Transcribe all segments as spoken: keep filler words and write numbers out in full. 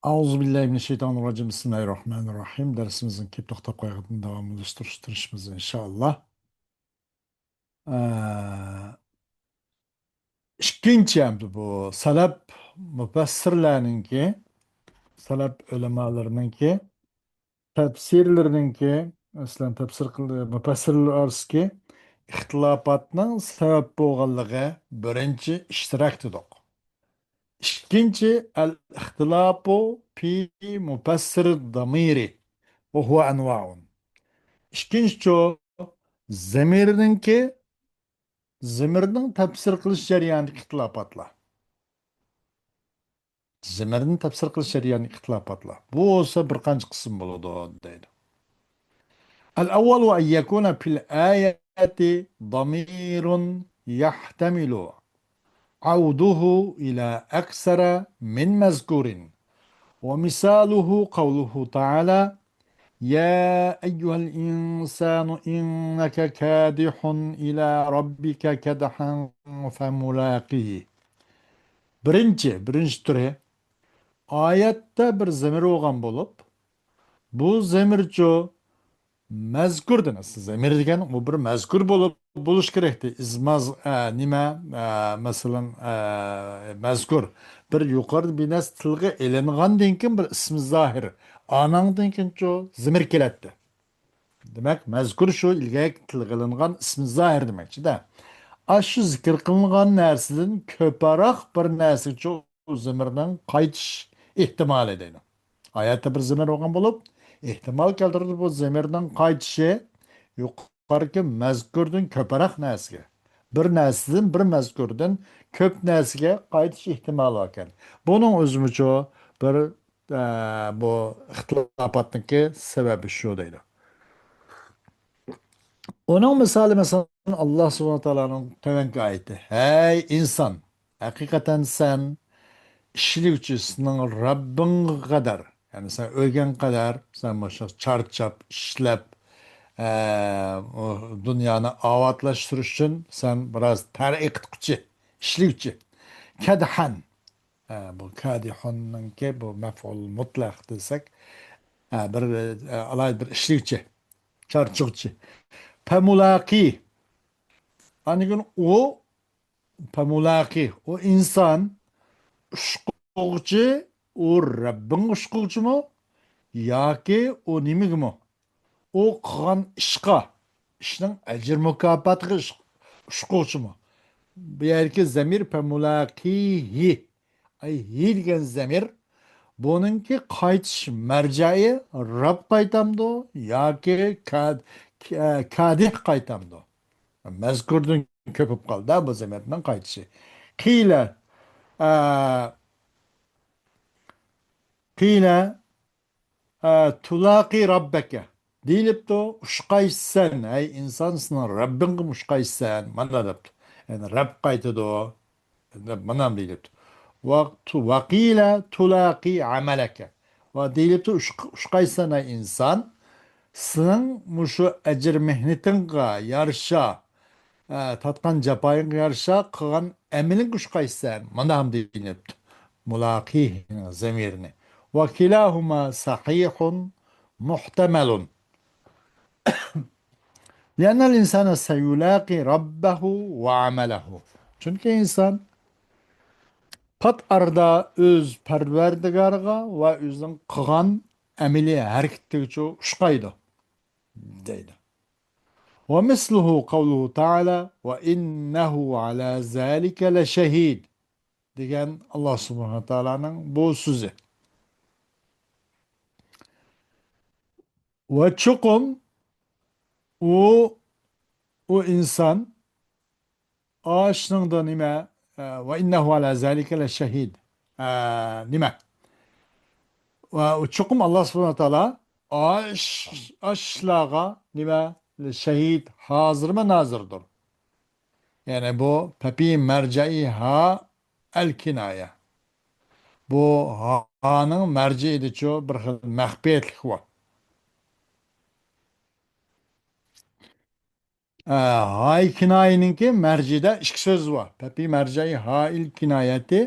أعوذ بالله من الشيطان الرجيم. بسم الله الرحمن الرحيم. دەرسىمىزنىڭكى توختاپ قالغىنىنى داۋاملاشتۇرۇش تىرىشىمىز، ئىنشائاللا. ئە، ئىككىنچى، ئەمدى بۇ سەلەپ مۇپەسسىرلەرنىڭكى، سەلەپ ئۆلىمالىرىنىڭكى تەپسىرلىرىنىڭكى، مەسىلەن، تەپسىر قىل-، مۇپەسسىرلەر ئارىسىدىكى ئىختىلاپاتنىڭ سەۋەب بولغانلىقى بىرىنچى ئىشتىراك دېدۇق. ئىككىنچى، الاختلاف في مفسر الضمير وهو أنواع. ئىككىنچىچۇ، زېمىرنىڭكى، زېمىرنىڭ تەپسىر قىلىش جەريانىدىكى ئىختىلاپاتلار. زېمىرنى تەپسىر قىلىش جەريانى ئىختىلاپاتلار. بۇ بولسا بىر قانچە قىسىم بولىدۇ، دەيدۇ. الأول أن يكون في الآية ضمير يحتمل عوده إلى أكثر من مذكور، ومثاله قوله تعالى: يا أيها الإنسان إنك كادح إلى ربك كدحا فملاقيه. بىرىنچى، بىرىنچى تۈرى، ئايەتتە بىر زېمىر بولغان بولۇپ، بۇ زېمىرچۇ مەزكۇر دېمەس. زېمىر دېگەن ئۇ بىر مەزكۇر بولۇپ، بولۇش كېرەكتى. ئىزماز، ئە، نېمە، ئە، مەسىلەن، ئە، مەزكۇر. بىر يۇقىرىدا بىر نەرسە تىلغا ئېلىنغاندىن كېيىن بىر ئىسمى زاھىر. ئاناڭدىن كېيىنچۇ زېمىر كېلەتتى. دېمەك، مەزكۇر شۇ ئىلگىرى تىلغا ئېلىنغان ئىسمى زاھىر دېمەكچىدە. ئاشۇ زىكىر قىلىنغان نەرسىدىن كۆپرەك بىر نەرسىگىچۇ زېمىرنىڭ قايتىش ئېھتىمالى دەيدۇ. ئايەتتە بىر زېمىر بولغان بولۇپ، ئېھتىمال كەلتۈرىدۇ بۇ زېمىرنىڭ قايتىشى يۇقىرىقى مەزكۇردىن كۆپرەك نەرسىگە. بىر نەرسىدىن، بىر مەزكۇردىن كۆپ نەرسىگە قايتىش ئېھتىمالى باركەن. بۇنىڭ ئۆزىمۇچۇ بىر، ئە، بۇ ئىختىلاپاتنىڭكى سەۋەبى شۇ دەيدۇ. ئۇنىڭ مىسالى، مەسىلەن، ئاللا سۇبھانەھۇ ۋە تائالانىڭ تۆۋەنكى ئايىتى: ھەي ئىنسان، ھەقىقەتەن سەن ئىشلىگۈچى سېنىڭ رەببىڭگە قەدەر، يەنى سەن ئۆلگەن قەدەر، سەن مۇشۇ چارچاپ، ئىشلەپ، ئە، ئۇ دۇنيانى ئاۋاتلاشتۇرۇش ئۈچۈن سەن بىراز تەر ئېقىتقۇچى، ئىشلىگۈچى. كەدھەن، ئە، بۇ كادىھۇننىڭكى بۇ مەفئۇل مۇتلەق دېسەك، ئە، بىر، ئە، ئالاھىدە بىر ئىشلىگۈچى، چارچىغۇچى. پەمۇلاقى. ئاندىن كېيىن ئۇ پەمۇلاقى، ئۇ ئىنسان ئۇشقۇغۇچى، ئۇ رەببىڭ ئۇشقۇغۇچىمۇ ياكى ئۇ نېمىگىمۇ؟ ئۇ قىلغان ئىشقا، ئىشنىڭ ئەجىر مۇكاپاتىغا ئىش-، ئۇشقۇغۇچىمۇ؟ بۇ يەردىكى زەمىر پەمۇلاقىھى. ئەي، ھى دېگەن زەمىر، بۇنىڭكى قايتىش مەرجەئى رەب قايتامدۇ ياكى كا-، كا-، كادىھ قايتامدۇ؟ مەزكۇردىن كۆپۈپ قالدى بۇ زەمىرنىڭ قايتىشى. قىلە، ئە، قىلە، ئە، تۇلاقى رەببەكە دېيىلىپتۇ. ئۇشقايسەن، ئەي ئىنسان، سېنىڭ رەببىڭگىمۇ ئۇشقايسەن. مانا دەپتۇ. يەنى رەب قايتىدۇ دەپ مانا دېيىلىپتۇ. ۋە-، ۋەقىلە تۇلاقى ئەمەلەكە. ۋە دېيىلىپتۇ، ئۇشق-، ئۇشقايسەن، ئەي ئىنسان، سېنىڭ مۇشۇ ئەجىر مېھنىتىڭغا يارىشا، ئە، تارتقان جاپايىڭغا يارىشا قىلغان ئەمىلىڭگە ئۇشقايسەن. مانا دېيىلىپتۇ. مۇلاقىنىڭ زەمىرىنى. ۋە كىلاھۇما سەھىھۇن مۇھتەمەلۇن. لأن الإنسان سيلاقي ربه وعمله. چۈنكى ئىنسان پات ئارىدا ئۆز پەرۋەردىگارىغا ۋە ئۆزىنىڭ قىلغان ئەمەلىي ھەرىكىتىگىچۇ ئۇشقايدۇ، دەيدۇ. ومثله قوله تعالى: وإنه على ذلك لشهيد. دېگەن ئاللا سۇبھانەھۇ ۋە تائالانىڭ بۇ سۆزى. ۋە چوقۇم ئۇ، ئۇ ئىنسان ئاشۇنىڭدا نېمە، ئە، وإنه على ذلك لشهيد. ئە، نېمە؟ ۋە ئۇ چوقۇم ئاللا سۇبھانەھۇ ۋە تائالا ئاش-، ئاشلارغا نېمە؟ شەھىد، ھازىرمۇ نازىردۇر. يەنى بۇ پەپى مەرجەئى ھا ئەل كىنايە. بۇ ھانىڭ مەرجىئىدىچۇ بىر خىل مەخپىيەتلىك بار. ئە، ھاي كىنايىنىڭكى مەرجىدە ئىككى سۆز بار. پەپى مەرجەئى ھائىل كىنايەتى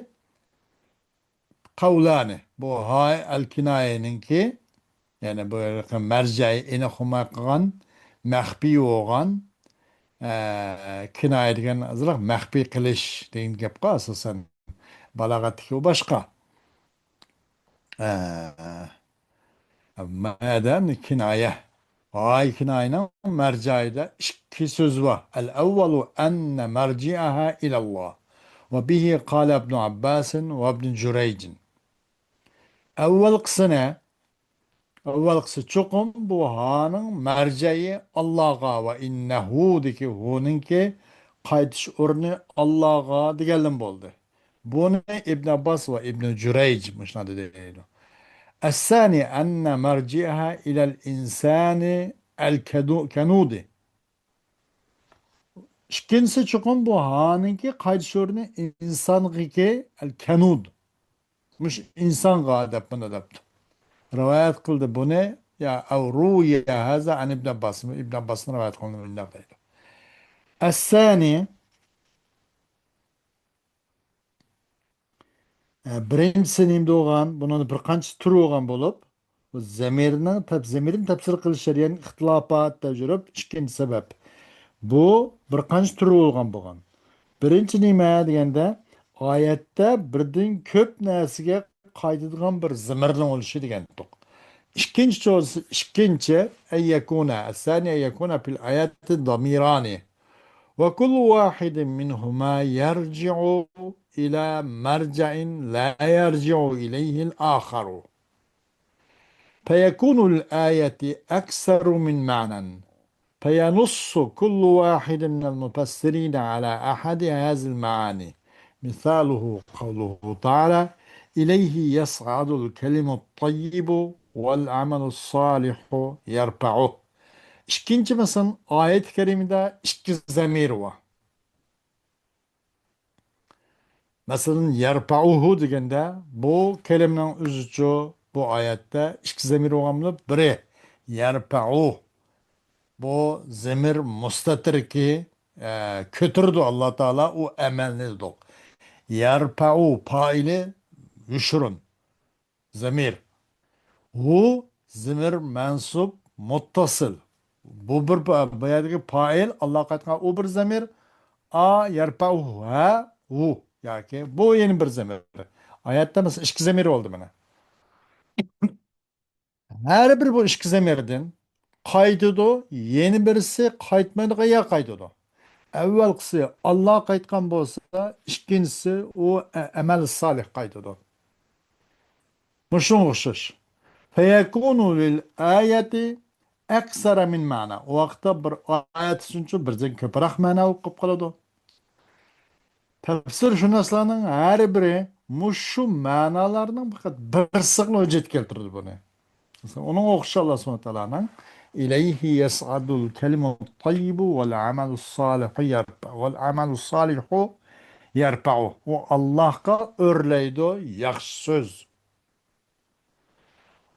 قولان. بۇ ھاي ئەل كىنايەنىڭكى، يەنى بۇ مەرجەي ئېنىق بولماي قالغان، مەخپىي بولغان، ئە، كىنايە دېگەن ئازراق مەخپىي قىلىش دېگەن گەپقۇ ئاساسەن. بالاغەتتىكى ئۇ باشقا. ئە، مەدەن كىنايە. ھاي كىنايەنىڭ مەرجەيىدە ئىككى سۆز بار. الأول أن مرجعها إلى الله. وبه قال ابن عباس وابن جريج. ئەۋۋەلقىسىنى، ئەۋۋەلقىسى چوقۇم بۇ ھانىڭ مەرجەيى ئاللاغا ۋە ئىننەھۇدىكى ھۇنىڭكى قايتىش ئورنى ئاللاغا دېگەنلىم بولدى. بۇنى ئىبن ئابباس ۋە ئىبن جۈرەيج مۇشۇنداق دەيدۇ. الثاني أن مرجعها إلى الإنسان الكنود. ئىككىنچىسى چوقۇم بۇ ھانىڭكى قايتىش ئورنى ئىنسانغىكى ئەل كەنۇد. مۇشۇ ئىنسانغا دەپ بۇنى دەپتۇ. رىۋايەت قىلدى بۇنى. يا، أو روي هذا عن ابن عباس. ئىبن ئابباستىن رىۋايەت قىلىندى، مۇنداق دەيدۇ. الثاني، ئە، بىرىنچىسى نېمە بولغان؟ بۇنىڭدا بىر قانچە تۈر بولغان بولۇپ، بۇ زەمىرنىڭ تەپ-، زەمىرنى تەپسىر قىلىش جەريانى ئىختىلاپات دەپ يۈرۈپ، ئىككىنچى سەۋەب. بۇ بىر قانچە تۈر بولغان بولغان. بىرىنچى نېمە دېگەندە، ئايەتتە بىردىن كۆپ نەرسىگە قايتىدىغان بىر زىمىرنىڭ بولۇشى دېگەنتۇق. ئىككىنچى چوز-، ئىككىنچى، أن يكون، الثاني أن يكون في الآية ضميران. وكل واحد منهما يرجع إلى مرجع لا يرجع إليه الآخر. فيكون الآية أكثر من معنى. فينص كل واحد من المفسرين على أحد هذه المعاني. مثاله قوله تعالى: إليه يصعد الكلم الطيب والعمل الصالح يرفعه. ئىككىنچى مىسال، ئايەت كەرىمىدە ئىككى زەمىر بار. مەسىلەن، يەرپەئۇھۇ دېگەندە، بۇ كەلىمىنىڭ ئۆزىچۇ بۇ ئايەتتە ئىككى زەمىر بولغان بولۇپ، بىرى يەرپەئۇ، بۇ زەمىر مۇستەتىركى، ئە، كۆتۈرىدۇ ئاللا تائالا ئۇ ئەمەلنى دېدۇق. يەرپەئۇ پائىلى يوشۇرۇن زەمىر. ھۇ زەمىر مەنسۇب مۇتتەسىل. بۇ بىر پا-، بۇ يەردىكى پائىل ئاللاغا قايتقان ئۇ بىر زەمىر، ئا يەرپەئۇھۇ، ھە، ھۇ. ياكى بۇ يەنە بىر زەمىر. ئايەتتە مەسىلەن ئىككى زەمىر بولدى مانا. ھەر بىر بۇ ئىككى زەمىردىن قايتىدۇ، يەنە بىرسى قايتمايدىغان يەرگە قايتىدۇ. ئەۋۋەلقىسى ئاللاغا قايتقان بولسا، ئىككىنچىسى ئۇ ئە-، ئەمەل سالىھقا قايتىدۇ. مۇشۇنىڭغا ئوخشاش. فيكون للآية أكثر من معنى. ئۇ ۋاقىتتا بىر ئايەت ئۈچۈنچۇ بىردىن كۆپرەك مەنا بولۇپ قېلىپ قالىدۇ. تەپسىرشۇناسلارنىڭ ھەر بىرى مۇشۇ مەنالارنىڭ پەقەت بىرسىغىلا ھۆججەت كەلتۈرىدۇ بۇنى. مەسىلەن، ئۇنىڭغا ئوخشاش ئاللا سۇبھانەھۇ ۋە تائالانىڭ: إليه يصعد الكلم الطيب والعمل الصالح يرفع، والعمل الصالح يرفعه. ئۇ ئاللاھقا ئۆرلەيدۇ ياخشى سۆز.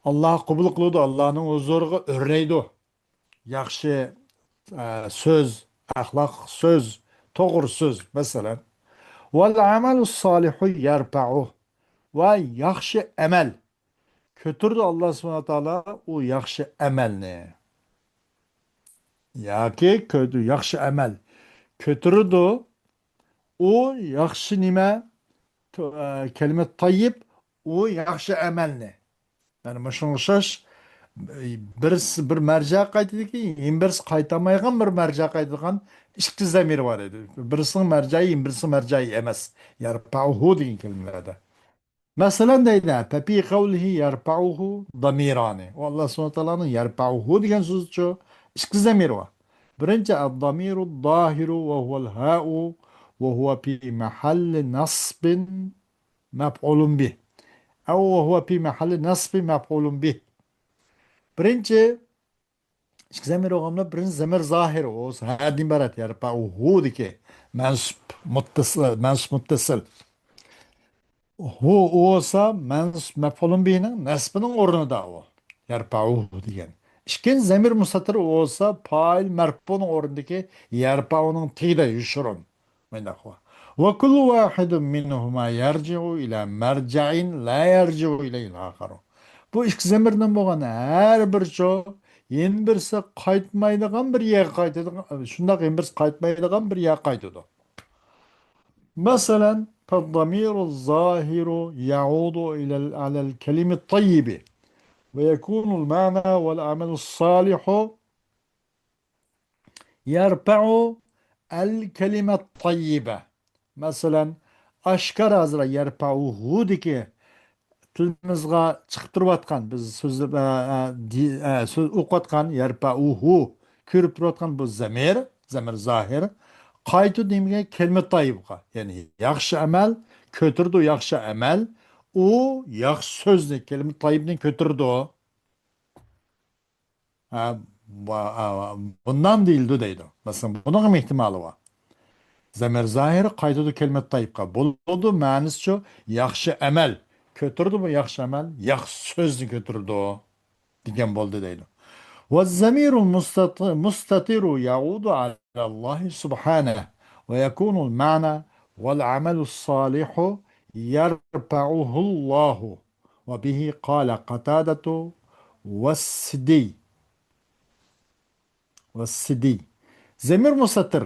ئاللاھ قوبۇل قىلىدۇ، ئاللاھنىڭ ھۇزۇرىغا ئۆرلەيدۇ. ياخشى، ئە، سۆز، ئەخلاق سۆز، توغرا سۆز، مەسىلەن. والعمل الصالح يرفعه. ۋە ياخشى ئەمەل. كۆتۈرىدۇ ئاللاھ سۇبھانەھۇ ۋە تائالا ئۇ ياخشى ئەمەلنى. ياكى كۆ-، ياخشى ئەمەل. كۆتۈرىدۇ ئۇ ياخشى نېمە؟ تو-، ئە، كەلىمە تايىب، ئۇ ياخشى ئەمەلنى. يەنى مۇشۇنىڭغا ئوخشاش بىرسى بىر مەرجەگە قايتىدىكى، يەنە بىرسى قايتالمايدىغان بىر مەرجەگە قايتىدىغان ئىككى زەمىر بار ئىدى. بىرسىنىڭ مەرجەيى، يەنە بىرسىنىڭ مەرجەيى ئەمەس. يەرپەئۇھۇ دېگەن كەلىمىلەردە. مەسىلەن دەيدۇ، ففي قوله يرفعه ضميران. ئۇ ئاللا سۇبھانەھۇ ۋە تائالانىڭ يەرپەئۇھۇ دېگەن سۆزىچۇ ئىككى زەمىر بار. بىرىنچى، الضمير الظاهر وهو الهاء وهو في محل نصب مفعول به. أو وهو في محل نصب مفعول به. بىرىنچى، ئىككى زەمىر بولغاندا، بىرىنچى زەمىر زاھىر، ئۇ ھەدىن ئىبارەت، يەرپەئۇھۇدىكى مەنسۇب مۇتتەسىل، مەنسۇب مۇتتەسىل. ھۇ، ئۇ بولسا مەنسۇب مەفئۇلۇن بىھىنىڭ نەسبىنىڭ ئورنىدا ئۇ. يەرپەئۇھۇ دېگەن. ئىككىنچى زەمىر مۇستەتىر، ئۇ بولسا پائىل مەرپۇنىڭ ئورنىدىكى يەرپەئۇنىڭ تېگىدە يوشۇرۇن. مۇنداق بار. وكل واحد منهما يرجع إلى مرجع لا يرجع إليه الآخر. بۇ ئىككى زەمىردىن بولغان ھەر بىرچۇ، يەنە بىرسى قايتمايدىغان بىر يەرگە قايتىدىغان، شۇنداق يەنە بىرسى قايتمايدىغان بىر يەرگە قايتىدۇ. مەسىلەن، فالضمير الظاهر يعود إلى ال-، على الكلم الطيب ويكون المعنى والعمل الصالح يرفع الكلم الطيب. مەسىلەن، ئاشكارا ھازىر يەرپەئۇھۇدىكى تىلىمىزغا چىقىپ تۇرۇۋاتقان، بىز سۆزلەپ، ئە، ئە، دى-، ئە، سۆز ئوقۇۋاتقان يەرپەئۇھۇ، كۆرۈپ تۇرۇۋاتقان بۇ زەمىر، زەمىر زاھىر، قايتىدۇ نېمىگە؟ كەلىمە تايىبقا. يەنى ياخشى ئەمەل كۆتۈرىدۇ، ياخشى ئەمەل، ئۇ ياخشى سۆزنى، كەلىمە تايىبنى كۆتۈرىدۇ. ھە، ۋا-، ھە، ۋا-، بۇنداق دېيىلىدۇ دەيدۇ. مەسىلەن، بۇنىڭ ئېھتىمالى بار. زەمىر زاھىر قايتىدۇ كەلىمە تايىپقا. بولىدۇ، مەنىسىچۇ؟ ياخشى ئەمەل. كۆتۈرىدۇ بۇ ياخشى ئەمەل، ياخشى سۆزنى كۆتۈرىدۇ دېگەن بولدى دەيدۇ. والضمير المستت-، المستتر يعود على الله سبحانه ويكون المعنى والعمل الصالح يرفعه الله. وبه قال قتادة والسدي. والسدي. زەمىر مۇستەتىر.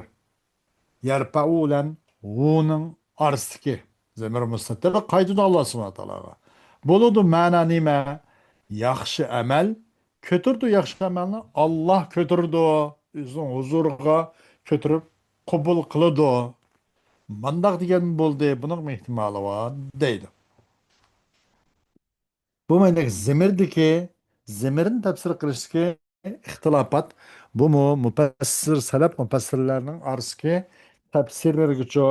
يرفع بىلەن ھۇنىڭ ئارىسىدىكى زەمىر مۇستەتىر قايتىدۇ ئاللا سۇبھانەھۇ ۋە تائالاغا. بولىدۇ مەنا نېمە؟ ياخشى ئەمەل كۆتۈرىدۇ، ياخشى ئەمەلنى ئاللا كۆتۈرىدۇ. ئۆزىنىڭ ھۇزۇرىغا كۆتۈرۈپ قوبۇل قىلىدۇ. مانداق دېگەن بولدى، بۇنىڭ ئېھتىمالى بار دەيدۇ. بۇ مەندەك زېمىردىكى، زېمىرنى تەپسىر قىلىشتىكى ئىختىلاپات، بۇمۇ مۇپەسسىر، سەلەپ مۇپەسسىرلەرنىڭ ئارىسىدىكى تەپسىرلىرىگىچۇ،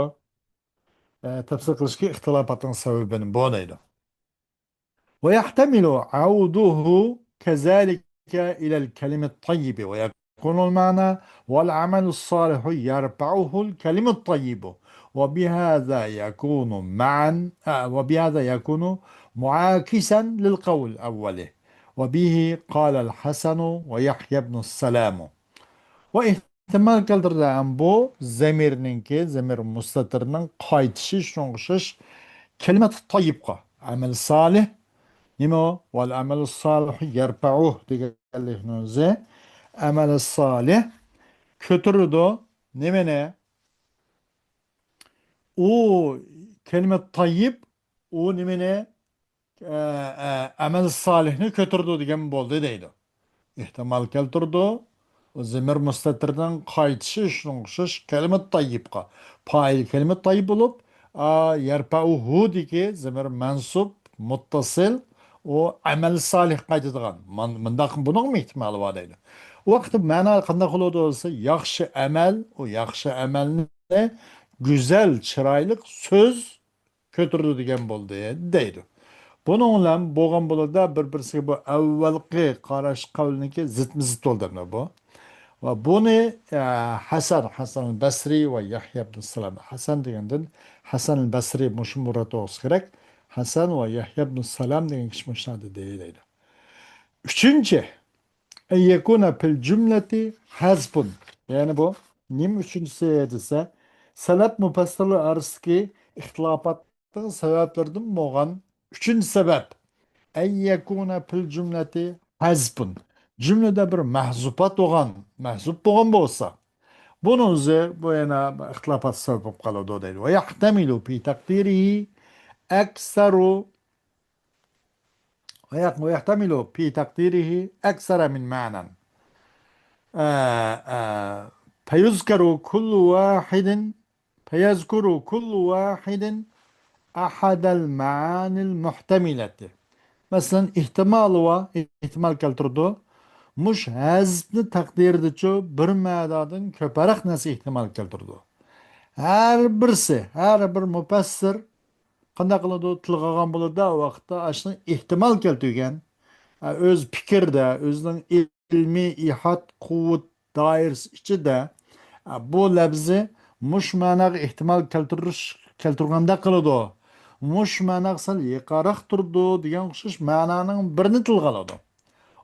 ئە، تەپسىر قىلىشتىكى ئىختىلاپاتنىڭ سەۋەبىنى بۇ دەيدۇ. ويحتمل عوده كذلك إلى الكلم الطيب ويكون المعنى والعمل الصالح يرفعه الكلم الطيب وبهذا يكون معا، آه، وبهذا يكون معاكسا للقول الأول. وبه قال الحسن ويحيى بن السلام. ۋە ئېھتىمال كەلتۈردى ھەم بۇ زەمىرنىڭكى، زەمىر مۇستەتىرنىڭ قايتىشى شۇنىڭغا ئوخشاش كەلىمە تايىپقا، ئەمەل سالىھ. نېمە ئۇ؟ والعمل الصالح يرفعه دېگەنلىكنىڭ ئۆزى ئەمەل سالىھ كۆتۈرىدۇ. نېمىنى؟ ئۇ كەلىمە تايىپ، ئۇ نېمىنى؟ ئە، ئە، ئەمەل سالىھنى كۆتۈرىدۇ دېگەن بولدى دەيدۇ. ئېھتىمال كەلتۈرىدۇ. زېمىر مۇستەتىرنىڭ قايتىشى شۇنىڭغا ئوخشاش كەلىمە تايىپقا. پائىل كەلىمە تايىپ بولۇپ، ئا، يرفعه دىكى زېمىر مەنسۇب، مۇتتەسىل، ئۇ ئەمەل سالىھ قايتىدىغان. مان-، مۇنداق، بۇنىڭمۇ ئېھتىمالى بار دەيدۇ. ئۇ ۋاقىتتا مەنا قانداق بولىدۇ دېسە، ياخشى ئەمەل، ئۇ ياخشى ئەمەلنى گۈزەل، چىرايلىق سۆز كۆتۈرىدۇ دېگەن بولدى دەيدۇ. بۇنىڭ بىلەن بولغان بولىدۇ، بىر-بىرسىگە بۇ ئەۋۋەلقى قاراش قەۋلىنىڭكى زىتمۇ زىت بولدى ئەمدى بۇ. ۋە بۇنى، ئە، ھەسەن، ھەسەن بەسرى ۋە يەھيا ئىبن سالام. ھەسەن دېگەندىن ھەسەن بەسرى مۇشۇ مۇراد بولسا كېرەك. ھەسەن ۋە يەھيا ئىبن سالام دېگەن كىشى مۇشۇنداق دېدى دەيدۇ. ئۈچىنچى، أن يكون في الجملة حذف. يەنى بۇ نېمە ئۈچىنچىسى دېسە، سەلەپ مۇپەسسىرلار ئارىسىدىكى ئىختىلاپاتنىڭ سەۋەبلىرىدىن بولغان ئۈچىنچى سەۋەب. أن يكون في الجملة حذف. جۈملىدە بىر مەھزۇپات بولغان، مەھزۇپ بولغان بولسا، بۇنىڭ ئۆزى بۇ يەنە ئىختىلاپات سەۋەب بولۇپ قالىدۇ دەيدۇ. ويحتمل في تقديره أكثر ويق-، ويحتمل في تقديره أكثر من معنى. ئە، ئە، فيذكر كل واحد، فيذكر كل واحد أحد المعاني المحتملة. مەسىلەن، ئېھتىمالى بار، ئېھتىمال كەلتۈرىدۇ. مۇش ھەزپنى تەقدىردىچۇ بىر مەنادىن كۆپرەك نەرسە ئېھتىمال كەلتۈرىدۇ. ھەر بىرسى، ھەر بىر مۇپەسسىر قانداق قىلىدۇ؟ تىلغا ئالغان بولىدۇ، ئۇ ۋاقىتتا ئاشۇنى ئېھتىمال كەلتۈرگەن. ئە، ئۆز پىكىردە، ئۆزىنىڭ ئىلمىي ئىھات قۇۋۋەت دائىرىسى ئىچىدە، ئە، بۇ لەپزى مۇش مەناغا ئېھتىمال كەلتۈرۈش، كەلتۈرگەندەك قىلىدۇ. مۇش مەناغا سەل يېقىنراق تۇرىدۇ دېگەن ئوخشاش مەنانىڭ بىرىنى تىلغا ئالىدۇ.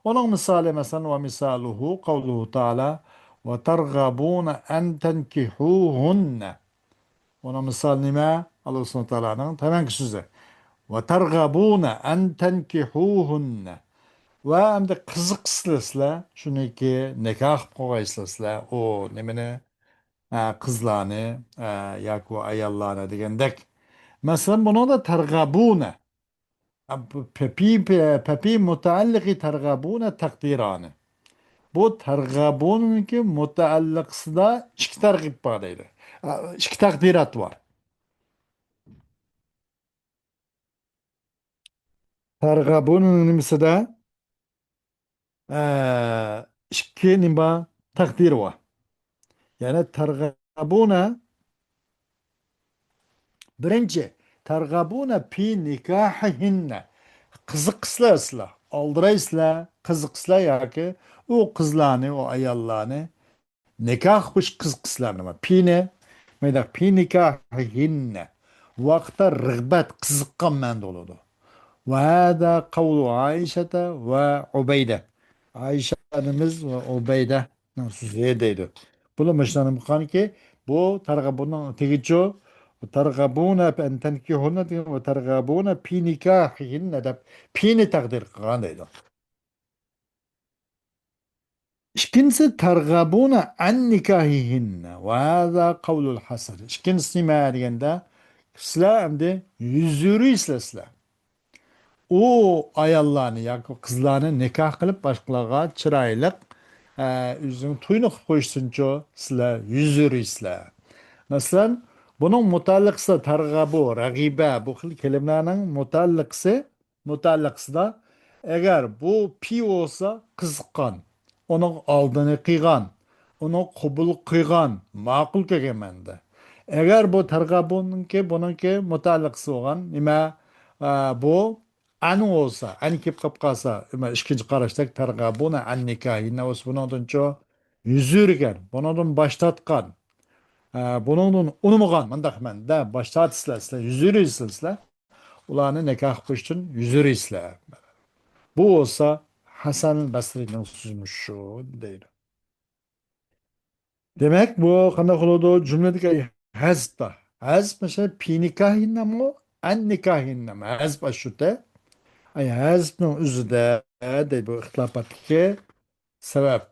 ئۇنىڭ مىسالى، مەسىلەن، ومثاله قوله تعالى وترغبون أن تنكحوهن. ئۇنىڭ مىسالى نېمە؟ ئاللا سۇبھانەھۇ ۋە تائالانىڭ تۆۋەنكى سۆزى. «وترغبون أن تنكحوهن». ۋە ئەمدى قىزىقىسىلەر سىلەر شۇنىڭكى نىكاھ قىلىپ قويغايسىلەر سىلەر ئۇ نېمىنى، ئە، قىزلارنى، ئە، ياكى ئۇ ئاياللارنى دېگەندەك. مەسىلەن، بۇنىڭدا تەرغەبۇنە. پەپى، پەپى مۇتەئەللىقى تەرغەبۇنە تەقدىرانى. بۇ تەرغەبۇنىڭكى مۇتەئەللىقىسىدا ئىككى تەرغىب بار دەيدۇ. ئىككى تەقدىرات بار. تەرغەبۇنىڭ نېمىسىدە، ئە، ئىككى نېمە تەقدىر بار. يەنى تەرغەبۇنە، بىرىنچى، تەرغەبۇنە پى نىكاھىھىننە. قىزىقىسىلەر سىلەر، ئالدىرايسىلەر، قىزىقىسىلەر ياكى ئۇ قىزلارنى، ئۇ ئاياللارنى نىكاھ قىلىش قىزىقىسىلەر نېمە؟ پىنى، مەيداق پى نىكاھىھىننە. ۋاقىتتا رىغبەت، قىزىققان مەنىدە بولىدۇ. ۋە ھەزا قەۋلۇ ئائىشەتە ۋە ئۇبەيدە. ئائىشە ئانىمىز ۋە ئۇبەيدەنىڭ سۆزى دەيدۇ. بۇلار مۇشۇنداق قىلغانكى، بۇ تەرغەبۇننىڭ تېگىچۇ، تەرغەبۇنە ئەن تەنكىھۇننە دېگەن ۋە تەرغەبۇنە پى نىكاھىھىننە دەپ پىنى تەقدىر قىلغان دەيدۇ. ئىككىنچىسى، تەرغەبۇنە ئەن نىكاھىھىننە ۋە ھەزا قەۋلۇل ھەسەن. ئىككىنچىسى نېمە دېگەندە، سىلەر ئەمدى يۈز يۈرۈيسىلەر سىلەر. ئۇ ئاياللارنى ياكى قىزلارنى نىكاھ قىلىپ باشقىلارغا چىرايلىق، ئە، ئۆزىنىڭ تويىنى قىلىپ قويۇشسۇنچۇ سىلەر يۈز يۈرۈيسىلەر. مەسىلەن، بۇنىڭ مۇتەئەللىقىسى تەرغەبۇ، رەغىبە، بۇ خىل كەلىمىلەرنىڭ مۇتەئەللىقىسى مۇتەئەللىقىسىدا، ئەگەر بۇ پى بولسا قىزىققان، ئۇنىڭ ئالدىنى قىلغان، ئۇنى قوبۇل قىلغان، ماقۇل كۆرگەن مەنىدە. ئەگەر بۇ تەرغەبۇنىڭكى، بۇنىڭكى مۇتەئەللىقىسى بولغان نېمە، ئە، بۇ ئەن بولسا، ئەن كېلىپ قاپ قالسا، ئىككىنچى قاراشتەك تەرغەبۇنە ئەن نىكاھىننە بولسا، بۇنىڭدىنچۇ يۈز يۈرگەن، بۇنىڭدىن باش تارتقان، ئە، بۇنىڭدىن ئۇنىمىغان، مۇنداق مەنىدە باش تارتىسىلەر، سىلەر يۈز يۈرىسىلەر، سىلەر. ئۇلارنى نىكاھ قىلىشتىن يۈز يۈرىسىلەر. بۇ بولسا ھەسەن بەسرىنىڭ سۆزى مۇشۇ دەيدۇ. دېمەك، بۇ قانداق بولىدۇ؟ جۈملىدىكى ھەزپ بار. ھەزپ مىسال پى نىكاھىننامۇ، ئەن نىكاھىننامۇ؟ ھەزپ ئاشۇتە. ئەي، ھەزپنىڭ ئۆزىدە دەيدۇ، بۇ ئىختىلاپاتتىكى سەۋەب.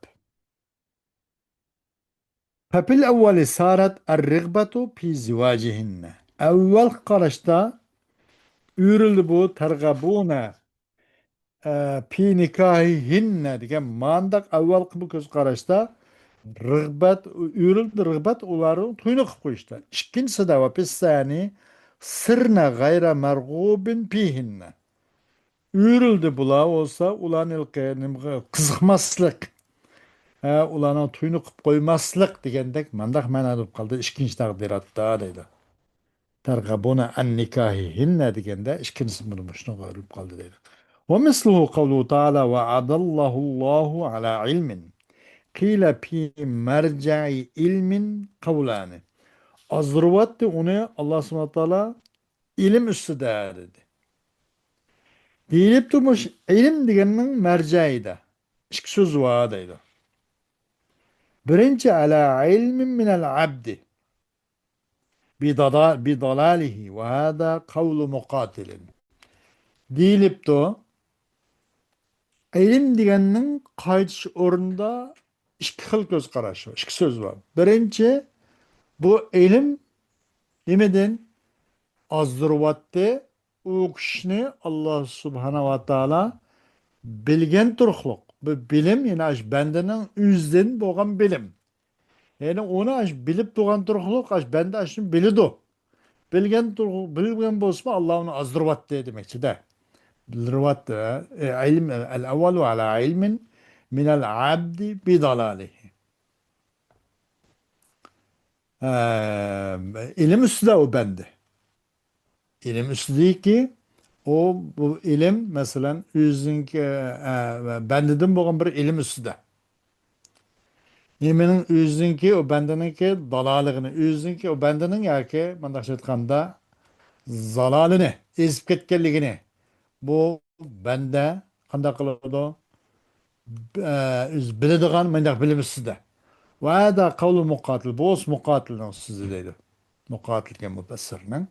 ففي الأول صارت الرغبة في زواجهن. ئەۋۋەلقى قاراشتا ئۆرۈلدى بۇ تەرغەبۇنە، ئە، پى نىكاھىھىننە دېگەن مانداق ئەۋۋەلقى بۇ كۆز قاراشتا رىغبەت، ئۆرۈلدى رىغبەت ئۇلارنىڭ تويىنى قىلىپ قويۇشتا. ئىككىنچىسىدە ۋە فى الثاني صرن غير مرغوب فيهن. ئۆرۈلدى بۇلار بولسا، ئۇلارنى ھېلىقى نېمىگە قىزىقماسلىق، ھە، ئۇلارنىڭ تويىنى قىلىپ قويماسلىق دېگەندەك مانداق مەنادا بولۇپ قالدى ئىككىنچى تەقدىراتتا دەيدۇ. تەرغەبۇنە ئەن نىكاھىھىننە دېگەندە ئىككىنچىسى مۇنۇ مۇشۇنىڭغا ئۆرۈلۈپ قالدى دەيدۇ. ومثله قوله تعالى وعد الله الله على علم قيل في مرجع علم قولان. ئازدۇرۇۋاتتى ئۇنى ئاللا سۇبھانەھۇ ۋە تائالا ئىلىم ئۈستىدە دېدى. دېيىلىپتۇ مۇش ئىلىم دېگەننىڭ مەرجەئىدە ئىككى سۆز بار دەيدۇ. بىرىنچى، على علم من العبد بضلال، بضلاله، وهذا قول مقاتل. دېيىلىپتۇ. ئىلىم دېگەننىڭ قايتىش ئورنىدا ئىككى خىل كۆز قاراش بار، ئىككى سۆز بار. بىرىنچى، بۇ ئىلىم نېمىدىن ئازدۇرۇۋاتتى؟ ئۇ كىشىنى ئاللا سۇبھانەھۇ ۋە تائالا بىلگەن تۇرۇقلۇق. بۇ بىلىم، يەنى ئاشۇ بەندىنىڭ ئۆزىدىن بولغان بىلىم. يەنى ئۇنى ئاشۇ بىلىپ تۇرغان تۇرۇقلۇق، ئاشۇ بەندە ئاشۇنى بىلىدۇ. بىلگەن تۇرۇق-، بىلگەن بولسىمۇ، ئاللا ئۇنى ئازدۇرۇۋاتتى دېمەكچىدە. بىلدۈرۈۋاتتى. ئە، ئىلم، الأول على علم من العبد بضلاله. ئە، ئىلىم ئۈستىدە ئۇ بەندە. ئىلىم ئۈستىدىكى، ئۇ، بۇ ئىلىم، مەسىلەن، ئۆزىنىڭكى، ئە، بەندىدىن بولغان بىر ئىلىم ئۈستىدە. نېمىنىڭ ئۆزىنىڭكى، ئۇ بەندىنىڭكى دالالىغىنى، ئۆزىنىڭكى، ئۇ بەندىنىڭ ياكى مۇنداقچە ئېيتقاندا زالالىنى، ئېزىپ كەتكەنلىكىنى، بۇ بەندە قانداق قىلىدۇ؟ ئە، ئۆزى بىلىدىغان مۇنداق بىلىم ئۈستىدە. وهذا قول مقاتل، بۇ مۇقاتىلنىڭ سۆزى دەيدۇ. مۇقاتىل دېگەن مۇپەسسىرنىڭ.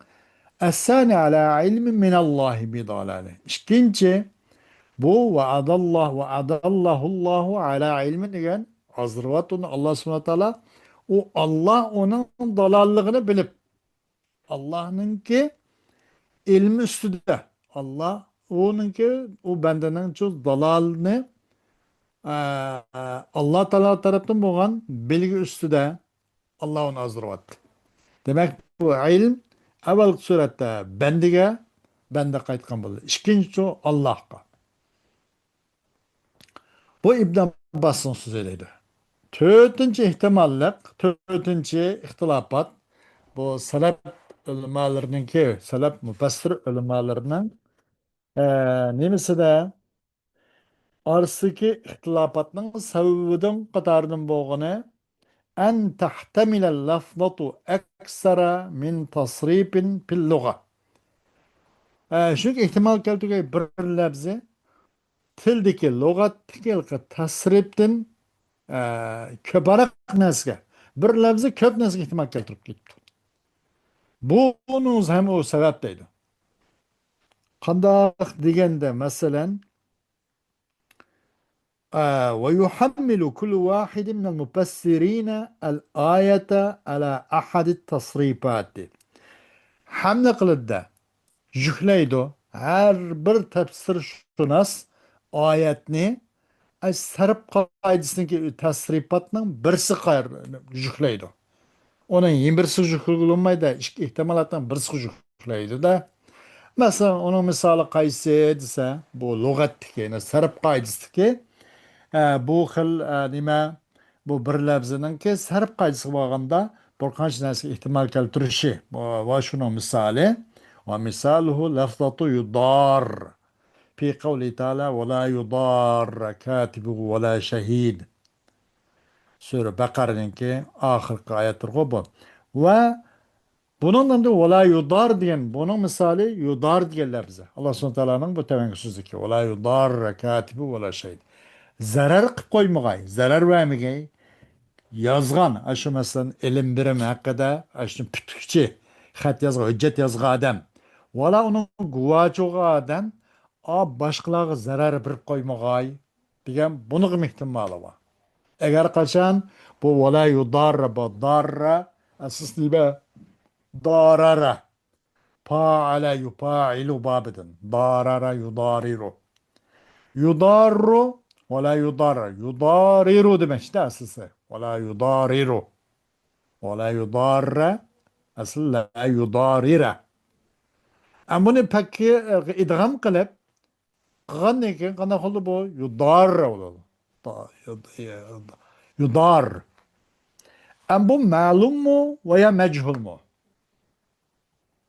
ئەسسانى ئەلا ئىلمى مىناللاھى بىدالالى. ئىككىنچى، بۇ ۋەئەدەللاھ، ۋەئەدەللاھۇللاھۇ ئەلا ئىلمى دېگەن ئازدۇرۇۋاتىدۇ ئۇنى ئاللا سۇبھانەھۇ ۋە تائالا. ئۇ ئاللا ئۇنىڭ دالاللىقىنى بىلىپ، ئاللانىڭكى ئىلمى ئۈستىدە. ئاللا ئۇنىڭكى، ئۇ بەندىنىڭچۇ دالالىنى، ئە، ئاللا تائالا تەرەپتىن بولغان بىلگە ئۈستىدە ئاللا ئۇنى ئازدۇرۇۋاتتى. دېمەك، بۇ ئىلىم ئەۋۋەلكى سۈرەتتە بەندىگە، بەندە قايتقان بولدى. ئىككىنچىچۇ ئاللاھقا. بۇ ئىبن ئابباسنىڭ سۆزى دەيدۇ. تۆتىنچى ئېھتىماللىق، تۆتىنچى ئىختىلاپات، بۇ سەلەپ ئۆلىمالىرىنىڭكى، سەلەپ مۇپەسسىر ئۆلىمالىرىنىڭ، ئە، نېمىسىدە؟ ئارىسىدىكى ئىختىلاپاتنىڭ سەۋەبىدىن قاتارىدىن بولغىنى، أن تحتمل اللفظة أكثر من تصريف في اللغة. ئە، شۇنىڭكى ئېھتىمال كەلتۈرگەي بىر لەپزى تىلدىكى، لۇغەتتىكى ھېلىقى تەسرىپتىن، ئە، كۆپرەك نەرسىگە، بىر لەپزى كۆپ نەرسىگە ئېھتىمال كەلتۈرۈپ كېتىپتۇ. بۇنىڭ ھەم ئۇ سەۋەب دەيدۇ. قانداق دېگەندە، مەسىلەن، ئە، ويحمل كل واحد من المفسرين الآية على أحد التصريفات. ھەملە قىلىدۇ، يۈكلەيدۇ. ھەر بىر تەپسىرشۇناس ئايەتنى، ئە، سەرپ قائىدىسىدىكى تەسرىپاتنىڭ بىرسىگە يۈكلەيدۇ. ئۇنىڭ يەنە بىرسىگە يۈكلىگىلى بولمايدۇ، ئىككى ئېھتىمالاتنىڭ بىرسىگە يۈكلەيدۇ-دە. مەسىلەن، ئۇنىڭ مىسالى قايسى دېسە، بۇ لۇغەتتىكى، يەنى سەرپ قائىدىسىدىكى، ئە، بۇ خىل، ئە، نېمە، بۇ بىر لەپزىنىڭكى سەرپ قائىدىسىغا بارغاندا بىر قانچە نەرسىگە ئېھتىمال كەلتۈرۈشى. ۋە شۇنىڭ مىسالى، ومثاله لفظة يضار في قوله تعالى ولا يضار كاتب ولا شهيد. سۈرە بەقەرىنىڭكى ئاخىرقى ئايەتلىرىغۇ بۇ. ۋە بۇنىڭ نېمىدە ۋەلا يۇدار دېگەن، بۇنىڭ مىسالى يۇدار دېگەن لەپزى. ئاللا سۇبھانەھۇ تائالانىڭ بۇ تۆۋەنكى سۆزىدىكى ۋەلا يۇدار كاتىبۇ ۋەلا شەھىد. زەرەر قىپ قويمىغاي، زەرەر بەرمىگەي. يازغان، ئاشۇ مەسىلەن، ئىلىم بېرىم ھەققىدە، ئاشۇ پۈتۈكچى، خەت يازغان، ھۆججەت يازغان ئادەم. ۋەلا ئۇنىڭ گۇۋاچى بولغان ئادەم، ئا، باشقىلارغا زەرەر بېرىپ قويمىغاي دېگەن بۇنىڭغا ئېھتىمالى بار. ئەگەر قاچان بۇ ۋەلا يۇداررە، بۇ داررە، ئەسلى نېمە؟ دارارە. پائەلە يۇپائىلۇ بابىدىن. دارارە يۇدارىرۇ. يۇداررۇ ۋەلا يۇداررە. يۇدارىرۇ دېمەكچىدە ئەسلىسى. ۋەلا يۇدارىرۇ. ۋەلا يۇداررە. ئەسلى لە يۇدارىرە. ئەم بۇنى پەككە ئىدغام قىلىپ، قىلغاندىن كېيىن قانداق بولدى بۇ؟ يۇداررە بولىدۇ. دا-، يۇد-، يۇدار. ئەم بۇ مەلۇممۇ ۋە يا مەجھۇلمۇ؟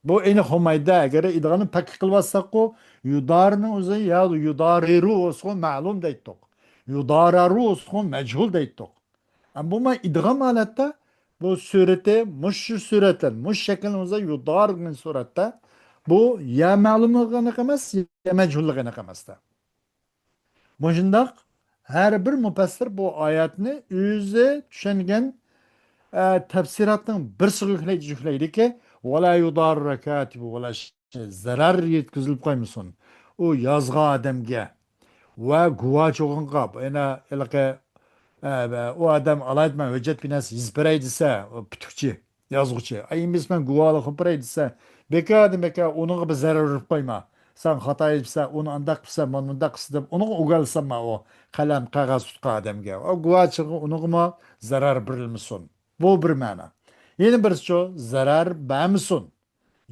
بۇ ئېنىق بولمايدۇ. ئەگەر ئىدغامنى پەككە قىلىۋاتساققۇ، يۇدارنىڭ ئۆزى يا يۇدارىرۇ بولسىغۇ مەلۇم دەيتتۇق. يۇدارارۇ بولسىغۇ مەجھۇل دەيتتۇق. ئەمما بۇ مانا ئىدغام ھالەتتە بۇ سۈرىتى مۇشۇ سۈرەتلەر، مۇشۇ شەكىلنى بولسا يۇدار دېگەن سۈرەتتە بۇ يا مەلۇملۇقى ئېنىق ئەمەس، يا مەجھۇللۇقى ئېنىق ئەمەستە. مۇشۇنداق ھەر بىر مۇپەسسىر بۇ ئايەتنى ئۆزى چۈشەنگەن، ئە، تەپسىراتنىڭ بىرسىگە يۈكلەيدۇ، يۈكلەيدۇكى، «ۋەلا يۇداررە كاتىبۇ ۋەلا شەھىد»، زەرەر يەتكۈزۈلۈپ قويمىسۇن. ئۇ يازغان ئادەمگە ۋە گۇۋاچى بولغانغا، يەنە ھېلىقى، ئە، ئۇ ئادەم ئالايىت مەن ھۆججەت بىناسى يېزىپ بېرەي دېسە، ئۇ پۈتۈكچى. يازغۇچى، ئەي، ئەمىسە مەن گۇۋاھلىق قىلىپ بېرەي دېسە، بىكار دېمەكە، ئۇنىڭغا بىر زەرەر ئۇرۇپ قويما. سەن خاتا يېزىپسەن، ئۇنى ئانداق قىلىپسەن، مانا مۇنداق قىلسا دەپ، ئۇنىڭغا ئۇگالسام مەن ئۇ قەلەم، قەغەز تۇتقان ئادەمگە. ئۇ گۇۋاچىغا، ئۇنىڭغىمۇ زەرەر بېرىلمىسۇن. بۇ بىر مەنە. يەنە بىرسىچۇ، زەرەر بەرمىسۇن.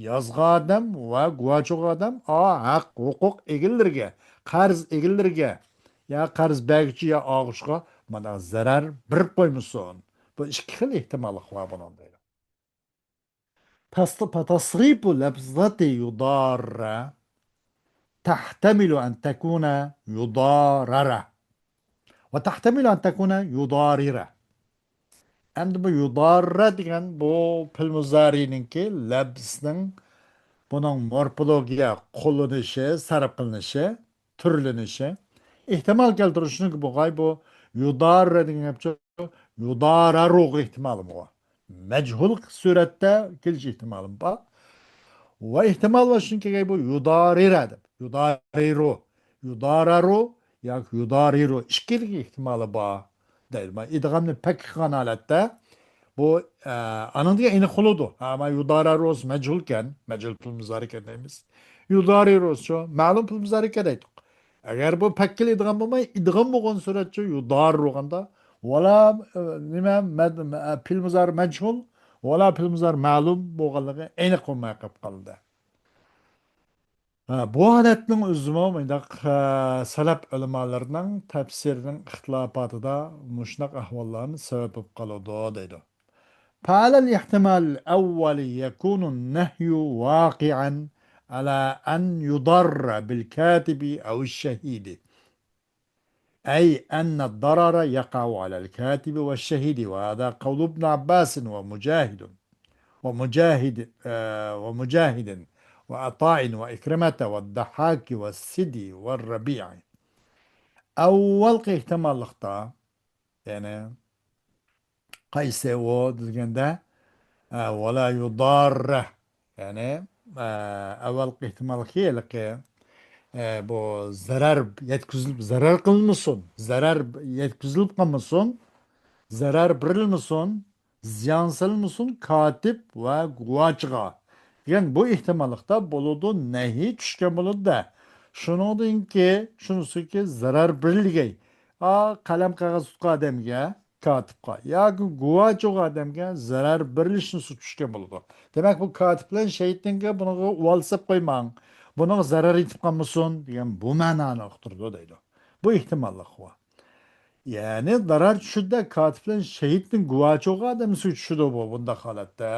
يازغان ئادەم ۋە گۇۋاچى بولغان ئادەم، ئا، ھەق، ھوقۇق ئىگىلىرىگە، قەرز ئىگىلىرىگە، يا قەرز بەرگۈچى يا ئالغۇچىغا مانا زەرەر بېرىپ قويمىسۇن. بۇ ئىككى خىل ئېھتىماللىق بار بۇنىڭ دەيدۇ. تەس-، فتصريف لفظة يضار تحتمل أن تكون يضارر. وتحتمل أن تكون يضارر. ئەمدى بۇ يۇداررە دېگەن بۇ پېئىل مۇزارىنىڭكى لەپزىنىڭ بۇنىڭ مورفولوگىيە قوللىنىشى، سەرپ قىلىنىشى، تۈرلىنىشى ئېھتىمال كەلتۈرۈشنىڭ بولغاي بۇ يۇداررە دېگەن گەپچۇ، يۇدارارۇغا ئېھتىمالى بار. مەجھۇل سۈرەتتە كېلىش ئېھتىمالىمۇ بار. ۋە ئېھتىمال بار شۇنىڭ كېلگەن بۇ يۇدارىرە دەپ. يۇدارىرۇ. يۇدارارۇ ياكى يۇدارىرۇ. ئىككىلىك ئېھتىمالى بار دەيدۇ. مانا ئىدغامنى پەك قىلغان ھالەتتە بۇ، ئە، ئانىڭدىن ئېنىق بولىدۇ. ھە، مانا يۇدارارۇسى مەجھۇلكەن، مەجھۇل پېئىل مۇزارىكەن دەيمىز. يۇدارىرۇسىچۇ مەلۇم پېئىل مۇزارىكەن دەيدۇق. ئەگەر بۇ پەككىلى ئىدغام بولماي، ئىدغام بولغان سۈرەتچۇ يۇدارىرۇ بولغاندا، ۋالا، ئە، نېمە، مەد-، مە-، پېئىل مۇزارى مەجھۇل، ۋالا پېئىل مۇزارى مەلۇم بولغانلىقى ئېنىق بولماي قېلىپ قالدى. ھە، بۇ ھالەتنىڭ ئۆزىمۇ مۇنداق، ھە، سەلەپ ئۆلىمالىرىنىڭ تەپسىرىنىڭ ئىختىلاپاتىدا مۇشۇنداق ئەھۋاللارمۇ سەۋەب بولۇپ قالىدۇ دەيدۇ. فعلى الاحتمال الأول يكون النهي واقعا على أن يضر بالكاتب أو الشهيد. أي أن الضرر يقع على الكاتب والشهيد، وهذا قول ابن عباس ومجاهد، ومجاهد، آه، ومجاهد وعطاء وعكرمة والضحاك والسدي والربيع. ئاۋۋالقى ئېھتىماللىقتا، يەنى قايسى ئۇ دېگەندە، ئە، ۋالا يۇداررە. يەنى، ئە، ئاۋۋالقى ئېھتىماللىقى ھېلىقى، ئە، بۇ زەرەر يەتكۈزۈلۈپ، زەرەر قىلمىسۇن، زەرەر يەتكۈزۈلۈپ قالمىسۇن، زەرەر بېرىلمىسۇن، زىيان سېلىنمىسۇن كاتىپ ۋە گۇۋاچىغا دېگەن بۇ ئېھتىماللىقتا بولىدۇ، نەھى چۈشكەن بولىدۇ-دە. شۇنىڭدىنكى، شۇنىسىكى زەرەر بېرىلگەي. ئا، قەلەم قەغەز تۇتقان ئادەمگە، كاتىپقا ياكى گۇۋاچىغا ئادەمگە زەرەر بېرىلىشنى چۈشكەن بولىدۇ. دېمەك، بۇ كاتىپ بىلەن شېھىتنىڭكى بۇنىڭغا ئۇۋال سېلىپ قويماڭ، بۇنىڭغا زەرەر يېتىپ قالمىسۇن دېگەن بۇ مەنانى ئۇقتۇرىدۇ دەيدۇ. بۇ ئېھتىماللىق بار. يەنى زەرەر چۈشىدۇ-دە، كاتىپ بىلەن شېھىتنىڭ گۇۋاچىغا ئادەمسىگە چۈشىدۇ بۇ، بۇنداق ھالەتتە.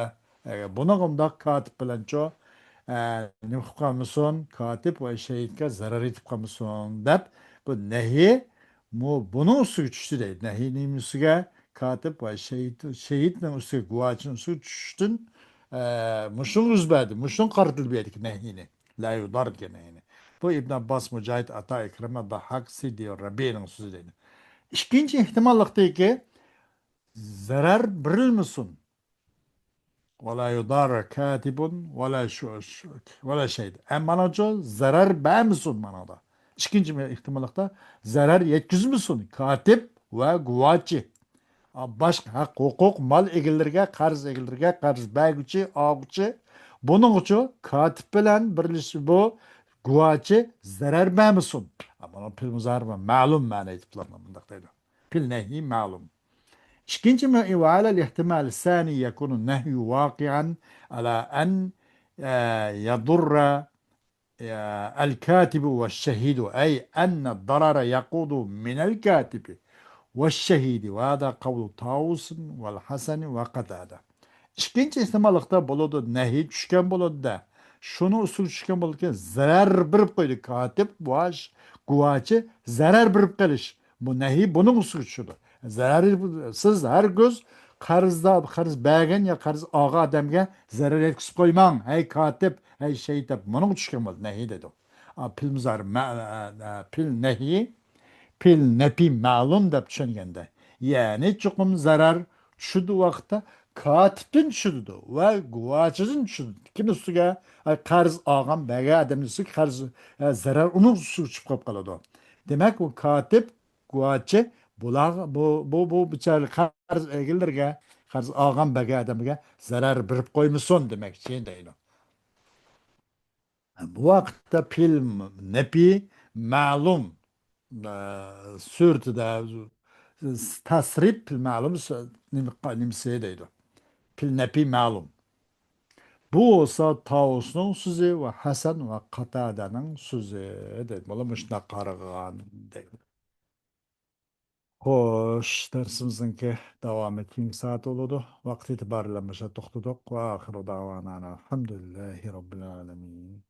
ئەگەر بۇنىڭغا ئۇنداق كاتىپ بىلەنچۇ، ئە، نېمە قىلىپ قالمىسۇن، كاتىپ ۋە شېھىتكە زەرەر يېتىپ قالمىسۇن دەپ، بۇ نەھى، مۇ-، بۇنىڭ ئۈستىگە چۈشتى دەيدۇ. نەھى نېمە ئۈستىگە؟ كاتىپ ۋە شېھىت، شېھىتنىڭ ئۈستىگە، گۇۋاچىنىڭ ئۈستىگە چۈشۈشتىن، ئە، مۇشۇنىڭ يۈز بەردى، مۇشۇنىڭ قارىتىلدى بۇ يەردىكى نەھىنى. لا يۇدار دېگەن نەھىنى. بۇ ئىبن ئابباس، مۇجاھىد، ئاتا، ئىكرىمە، داھاك، سىددى، رەبىئنىڭ سۆزى دەيدۇ. ئىككىنچى ئېھتىماللىقتىكى زەرەر بېرىلمىسۇن. ۋەلا يۇداررە كاتىبۇن ۋەلا شۇ-، شۇ-، ۋەلا شەھىد. ئەمما مانىچۇ زەرەر بەرمىسۇن مانادا. ئىككىنچى ئېھتىماللىقتا زەرەر يەتكۈزمىسۇن كاتىپ ۋە گۇۋاچى. ئا، باشقا ھەق، ھوقۇق، مال ئىگىلىرىگە، قەرز ئىگىلىرىگە، قەرز بەرگۈچى، ئالغۇچى. بۇنىڭغىچۇ كاتىپ بىلەن بىرلىشىپ بۇ گۇۋاچى زەرەر بەرمىسۇن. ئا، بۇنىڭ پېئىل مۇزارى مەلۇم مەنە ئېيتىپلار مۇنداق دەيدۇ. پېئىل نەھى مەلۇم. ئىككىنچى مە-، ۋە ئەلەل ئېھتىمال سانى يەكۇنۇ نەھيۇ ۋاقىئەن ئەلا ئەن، ئە، يەدۇررە، ئە، ئەل كاتىبۇ ۋە شەھىدۇ، ئەي ئەننە دەرەرە يەقۇدۇ مىنەل كاتىبى ۋە شەھىدى ۋە ھازا قەۋلۇ تاۋۇسىن ۋەل ھەسەنى ۋە قەتادە. ئىككىنچى ئېھتىماللىقتا بولىدۇ، نەھى چۈشكەن بولىدۇ-دە. شۇنىڭ ئۈستىگە چۈشكەن بولىدىكەن، زەرەر بېرىپ قويدى. كاتىپ، ۋاش، گۇۋاچى، زەرەر بېرىپ قېلىش. بۇ نەھى بۇنىڭ ئۈستىگە چۈشىدۇ. زەرەر، سىز ھەرگىز قەرزدا، قەرز بەرگەن يا قەرز ئالغان ئادەمگە زەرەر يەتكۈزۈپ قويماڭ، ھەي كاتىپ، ھەي شېھىت دەپ، بۇنىڭغا چۈشكەن بولىدۇ، نەھى دەيدۇ. ئا، پېئىل مۇزارى، مە-، ئە، ئە، پېئىل نەھى، پېئىل نەپى مەلۇم دەپ چۈشەنگەندە. يەنى چوقۇم زەرەر چۈشىدۇ ۋاقىتتا كاتىپتىن چۈشىدۇ ۋە گۇۋاچىدىن چۈشىدۇ. كىم ئۈستىگە؟ ئاي، قەرز ئالغان، بەرگەن ئادەمنىڭ ئۈستىگە قەرز، ئە، زەرەر ئۇنىڭ ئۈستىگە چۈشۈپ قېلىپ قالىدۇ. دېمەك، ئۇ كاتىپ، گۇۋاچى بۇلار، بۇ، بۇ، بۇ بىچارە قەرز ئېگىلىرىگە، قەرز ئالغان، بەرگەن ئادەمگە زەرەر بېرىپ قويمىسۇن دېمەكچى دەيدۇ. بۇ ۋاقىتتا پېئىل نەپى مەلۇم، ئە، سۈرىتىدە تەسرىپ پېئىل مەلۇم سۆ-، نېمە-، نېمىسى دەيدۇ. پېئىل نەپى مەلۇم. بۇ بولسا تاۋۇسنىڭ سۆزى ۋە ھەسەن ۋە قاتادەنىڭ سۆزى دەيدۇ. بۇلار مۇشۇنداق قارىغان دەيدۇ. خوش، دەرسىمىزنىڭكى داۋامى كېيىنكى سائەتتە بولىدۇ. ۋاقىت ئېتىبارى بىلەن مۇشۇ يەردە توختىدۇق. ۋە ئاخىرۇ داۋانا ئەلھەمدۇلىللاھى رەببىل ئالەمىن.